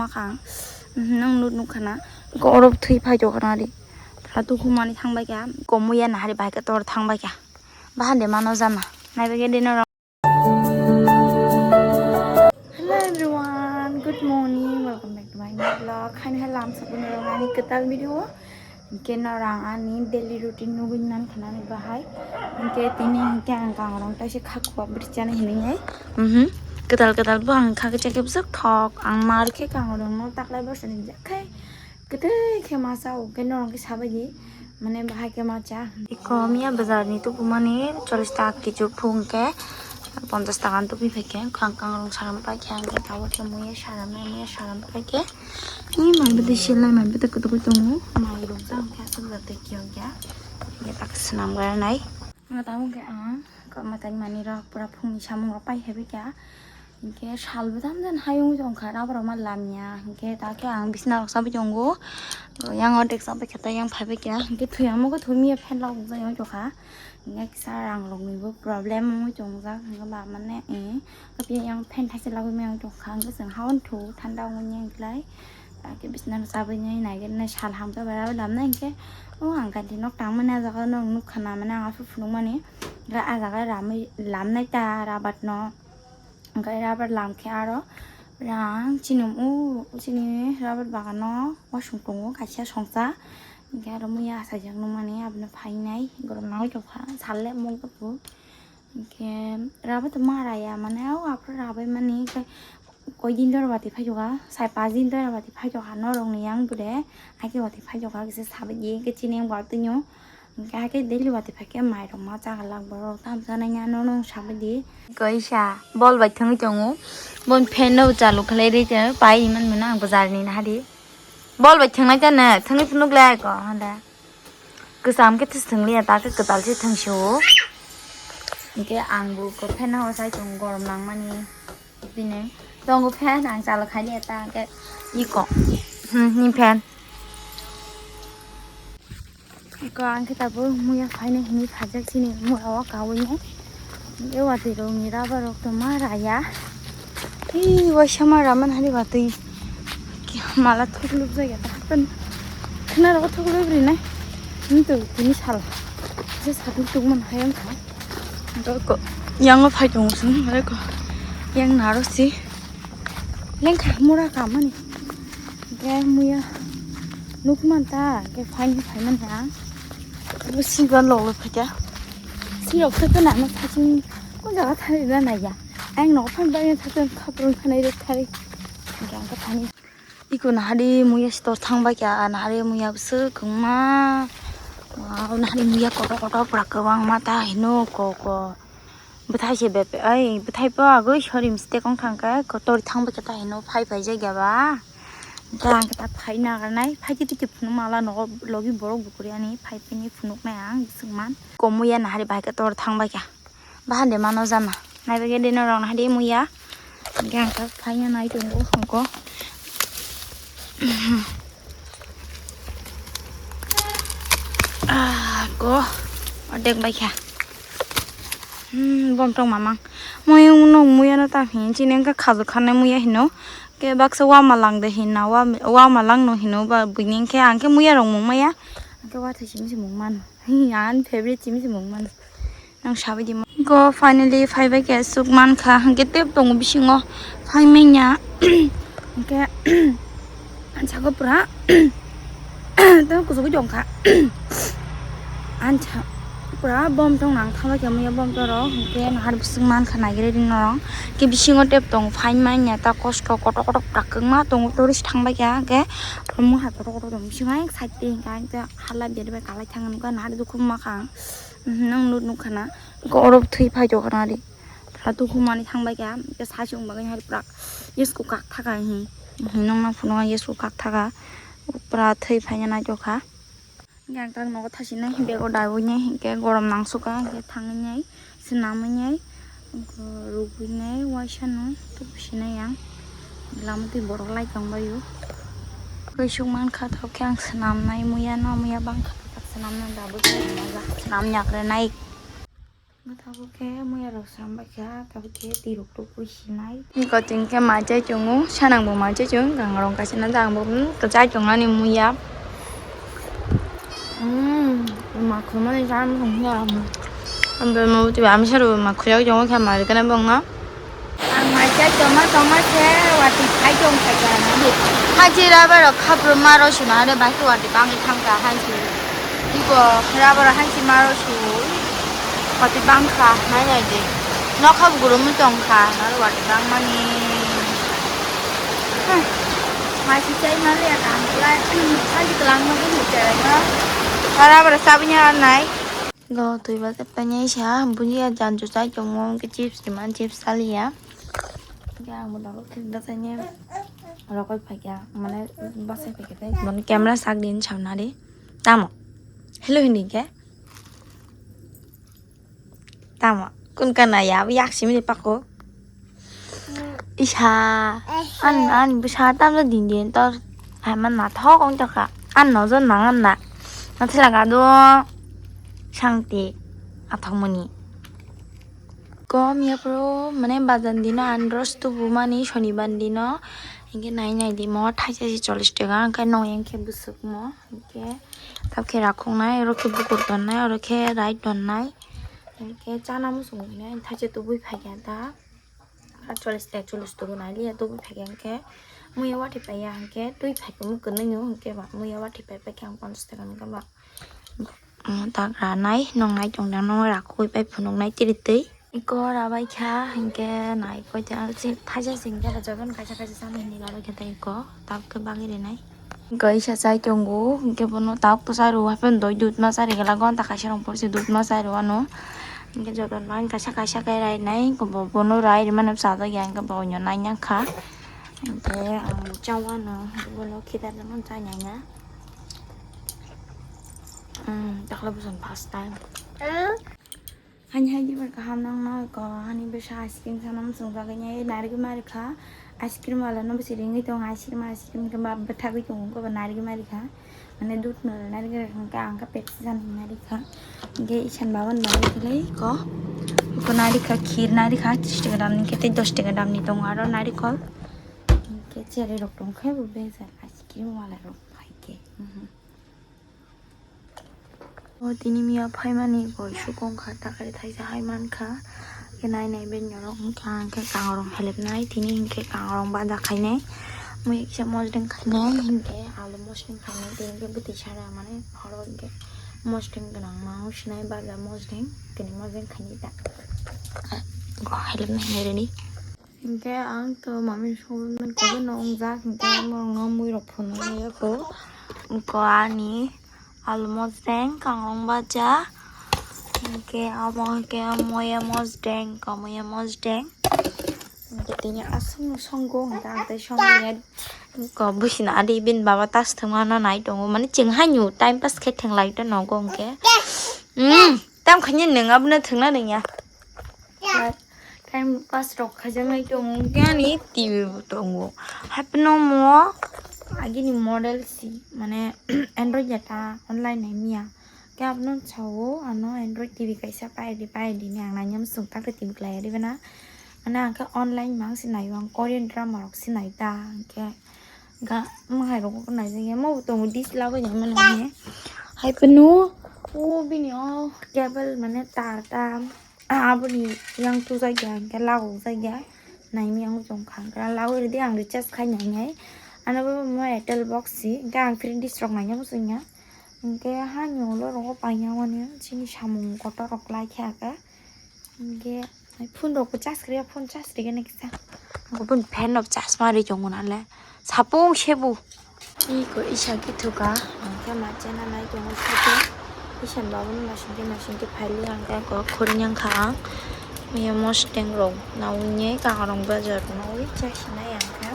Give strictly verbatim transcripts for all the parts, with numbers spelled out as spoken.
Makang, mhm, nang nuk nuk khana. Ko oro thwi phai to khana ri. Phatu khumani thang bai kha. Ko muya nahari bai kha tor thang bai kha. Bahan de mano jana. Nai bai kha de no. Hello everyone, good morning. Welcome back to my new vlog. Haino hai lam sabun rok ani kwtal video. Hinkhe norang ani daily routine nugwi mankha nani bahai. Hinkhe tini hinkhe ang kangrong taisa kha khuwa bwrwi chana hinwi hai. Mhm. Kwtal kwtal bo ang kha khe chakhe bwswk thok. Ang mar khe kangrong no taklai bwsani jak khai. Kwtwi khe ma cha o khe norong khe sabai di. Mane bahai khe ma cha. Iko miya bazar ni tubumani chollish taka kichu phung khe ponchash taka tubi phai khe khang kangrong saram pai khe ang khe tabuk khe muya saram nai muya saram pai khe. Ni mai bwtwi selai mai bwtwi kwtwkwi tongo. Mai rok jang khe aswk jato kiyok ya. Ye tak swnam gara nai. Nga tamo khe ang kwma tani mani rok pura phungni samung rok pai hebi kya. Hinkhe sal bwtham jan hayung jong kha rubber rok ma lamya. Hinkhe ta khe ang bisna rok sabai tongo. Yang ordek sabai khe ta yang phaibai kya. Hinkhe thwi amo khe thwi miya phen rok jang jokha. Hinkhe kisa rang rok ni bo problem wngwi tongjak. Hinkhe ba mane, eh. Kapiya yang phen thaisa lagwi maya wng tongkha, hwnkhe chwng hawan thu thanda wngwi nai wngkhlai. Ake bisna rw chabwi nai naigen nai sal hamkhe bara lamnai hinkhe, o ang kanti nok tangmani ah jaga o nok nukha na mane ang aphuru phunukmani. Hwnkhe ah jaga ramwi lamnai ta rabat no. Hwnkhe rabat lamkhe aro rang chini o chini rabat bagano wasung tongo kaisa songcha. Hwnkhe aro muya achaijak nukmani abono phainai gorom nangwi tongkha sal le mungkha bo. Hinkhe raba to ma raya mane o aphuru rabai mani khe koi din dora bati phaijoka sai pas din dora bati phaijoka norok ni yang bude aike bati phaijoka kisa sabai di hinkhe chini yang bati nyo hinkhe aike daily bati phaikhe mairok ma chagalak borok tamo sanai ya nono sabai di. Kaisa bol bai thangwi tongo bon fan no chalu khlai ri pai man mano ang bazar ni nahadi bol bai thangnai ta ne thangwi phunuk lai ko handa. Kwcham khe thwswng liya ta khe kwtal se thwng sio. Hinkhe ang bo ko fan no sai tongo gorom nangmani. Bini tongo fan ang chalo khai liya ta hinkhe iko. Hmm, ni fan. Iko ang khe tabuk muya phaina hinwi phaijak chini mura o kawi nai. Hinkhe watwi rok ni rubber rok to ma raya. Hei waisa ma raman hari watwi. Mala thukluk jaya ta happen. Khna rogo thukluk rinai. Hintu tini sal. Je sakni tungman hayang kha. Hinkhe ko yang o phai tongo sini mare ko. Yang naro si. Lengkha mura kamani. Hinkhe muya nukman ta hinkhe phaini phaiman ha. Bo siba lolo phaikha. Sirok khe khna no saching ko jaga thari na naiya. Ang no phan bai thakhe khaprung khanai rok thari. Hinkhe ang khe thani. Iko nahari muya store thang bai kha nahari muya bwswk kwbangma. Wow, nahari muya kotor kotor pura kwbangma ta hino ko ko. Bwthai se bepe ai bwthai po agoi sori mistake wng thang khe kotor thang bai khe ta hino phai phai jai ya ba. Hinkhe ang khe ta phai nagarnai phai khe tike phunuk mala nogo logi borok bo kwrwi ani phai phai ni phunuk nai ang bwswk man. Ko muya nahari bai khe tor thang bai kha. Bahan de mano jana. Nai bai khe de norok nahari muya. Hinkhe ang ta phai ya nai tongo hwnkhe. Ah, ko. Odek bai kha. Hmm, bom tong mamang. Muya no muya no ta hin chini wngkha khajak khanai muya hino. Ke baksa wama lang de hinna wama lang no hino ba buini wngkhe ang khe muya rok mung maya. Ang khe wathai simi se mung mano. Hi, ang favorite simi se mung mano. Nang sabai di mo. Go finally phaibai khe suk mankha. Hwnkhe tep tongo bisingo. Phai manya. Hwnkhe ansa go pura. Tamo kuchugui tongkha. Ansa pura bom tong nang thangbai khe muya bom toro. Hwnkhe nahar bising mankha nagiri ring norong. Ke bisingo tep tongo phai manya ta kosto kotor kotor pura kwbangma tongo tourist thangbai khe. Hwnkhe omo hai kotor kotor tong bisingo side twi hwnkhe hala beri bai kalai thang nahar dukhu ma kha. Mhm, nang nuk nuk khana. Oro thwi phai tong khana ri. Phatu khumani thang bai kha. Ke sa chwng bagwi hari prak. Yes ko kak thaka hi. Hi nong na phunuk yes ko kak thaka. Pura thwi phai nai tong kha. Yang tak nogo thasi nai bego dai bo nai ke gorom nang suka ke thang nai. Swnam nai. Rugwi nai waisa no. Tubusi nai yang. Lama twi borok lai tong bai o. Koi suk man kha thok khe ang swnam nai muya no muya bang kha tak swnam nai dabu swnam nai. Tabuk khe muya rok sram bai kha, tabuk khe twi rok tubui sinai. Ni koting khe mai chai chungo, sanang bo mai chai chung, gangrong kaisa na jang bo, hmm, kwchai tongmani muya. Hmm, ma khumani jang bo muya. Ambe mo twi ami saru ma khuya jongo khe mai kana bongna. Ang mai chai tongma tongma khe watwi phai tong kha kha na. Haji rubber rok khapru ma rw sima re bai khe watwi bangwi thang kha haji. Iko rubber rok haji ma rw su. Watwi bang kha nai nai de. Nokha buguru mu tong kha na watwi bang mani. Hmm. Mai si chai ma le ya kam lai. Haji klang ma ni chai ma. Rubber rok sabuni ar nai. Go twi ba tep tanya isa bulia janju chai tongmo ke chips di man chips salia. Ya ang bodo ko thik da tanya. Rokoi phai kya mane basai phai kya tei. Bon camera sak din chawna di. Tamo. Hello hindi ke? Tamo. Kun kana ya yak simi di pako. Isa, an, an, bwsa tamjak din din tor. Hai man nathok wng tongkha. An nojor nang an na. Nathilak ado sangti athok mani. Kom ya pro, mane bazar dino an ros tubu mani sonibar dino. Hingke nai nai di mo thaisa si chollish taka, hingke nong yang khe bwswk mo. Hingke tabkhe rakhok nai, oro khe bukur ton nai, oro khe rai ton nai. Hingke chana muchung nai thaisa tubui phai kha ta. Athchollish, ekchollish tubu nai liya tubu phai khe hingke muya watwi paiya hingke twi phai khe mui kwnwi nw hingke ba muya watwi pai pai khe ang ponchash taka hingke ba. Omo tak ranai nong nai tong nang nong rakui pai phunuk nai tiri twi iko rabai kha hingke nai koi ta si thaisa singke ba jotono kaisa kaisa sana hinwi rabai kha tei iko tabuk khe bagwi rinai. Kaisa chai tongo, hingke bono tabuk to chai rwo, hapheno doi dudma chari gela gonta kaisa rong porsi dudma chai rwano. Hingke jotono kaisa kaisa khe rainai, bo-, bono rai rwmano chajak ya, hingke bo onyo nai nang kha. Hingke ang chawano, bono khidarmano chai nai ya. Hmm, dakhla bwswng first time. Hani hai dibar kaham nang no ko hani bwsa ice cream sana muchung bagwi nai narigwi mari kha. Ice cream wala no bwswi ringwi tongo ice cream ice cream khe ba bwthagwi tongo ko ba narigwi mari kha. Mane dudh no narigwi rwkha hwnkhe ang khe Pepsi sana hinwi nari kha. Hwnkhe isan baban bai khlai ko ko nari kha khir nari kha tris taka dam ni khe tei dos taka dam ni tongo aro narikol. Hwnkhe cherry rok tong khe bo bejal ice cream wala rok hai khe. O tini miya phaimani boi sukong kha takari thaisa hai mankha. Khe nai nai ben norok wngkha hwnkhe kangrong helep nai tini hwnkhe kangrong baja khainai. Mui kisa mosdeng khainai hwnkhe alu mosdeng khainai tini hwnkhe bwtwi sara mane oro hwnkhe mosdeng gwnang ma sinai baja mosdeng tini mosdeng khainai ta. Go helep nai nai reni. Hingke ang to mami songmani kobe no wngjak hingke borokno mui rok phunuknai eko. Eko ani alu mosdeng kangrong baja hingke amo hingke moya mosdeng komoya mosdeng hingke tini aswk no songo hingke ang tei songya eko bwsina adi bini baba tas thwngmano nai tongo mani chwng haino time pass khe thwnglai to nogo hingke. Tam khaini nwng abono thwngna nangya. Time pass rok khaijaknai tongo, hwnkhe ani T V bo tongo. Haipeno mo agini model si, mane, Android ya ta online nai miya. Khe abono sao, ano Android T V kaisa paidi, paidi ni ang naina muchung takhe T V khlai ribana. Mane ang khe online mang si naio, ang Korean drama rok si nai ta, hwnkhe ga, mwkhai rok naijak ya, mo bo tongo dish labo ya mane. Haipeno, o bini o cable mane tar ta. Ah, aboni yang tujakya hwnkhe lagokjakya. Naimiyang wngkha hwnkhe lagoi rwdi ang recharge khai nainai. Ano bo mo Airtel box si hwnkhe ang free dish rok naina muchungya. Hwnkhe hani ulo rogo paina mani chini samung kotor rok lai khe hwnkhe. Hwnkhe phone rok bo charge rwya phone charge rwgani kisa. Ang bo fan rok charge ma rwi tongo nale. Sapung sebu. Iko isa kithuka, hingke machena nai tongo site. Isan babu no nasingke nasingke phaili hingke eko khuri nangkha ang. Mia mosdeng rok nawi kangrong bajar nawi chasinai hingke.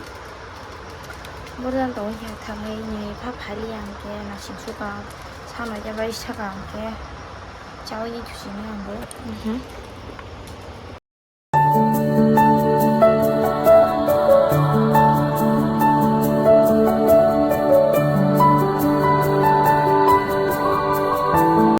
Borjan tongo hingke thangwi ni pha phaili hingke nasing suka. Sanai khe bai saka hingke chawi thusinai ang bo. Mhm.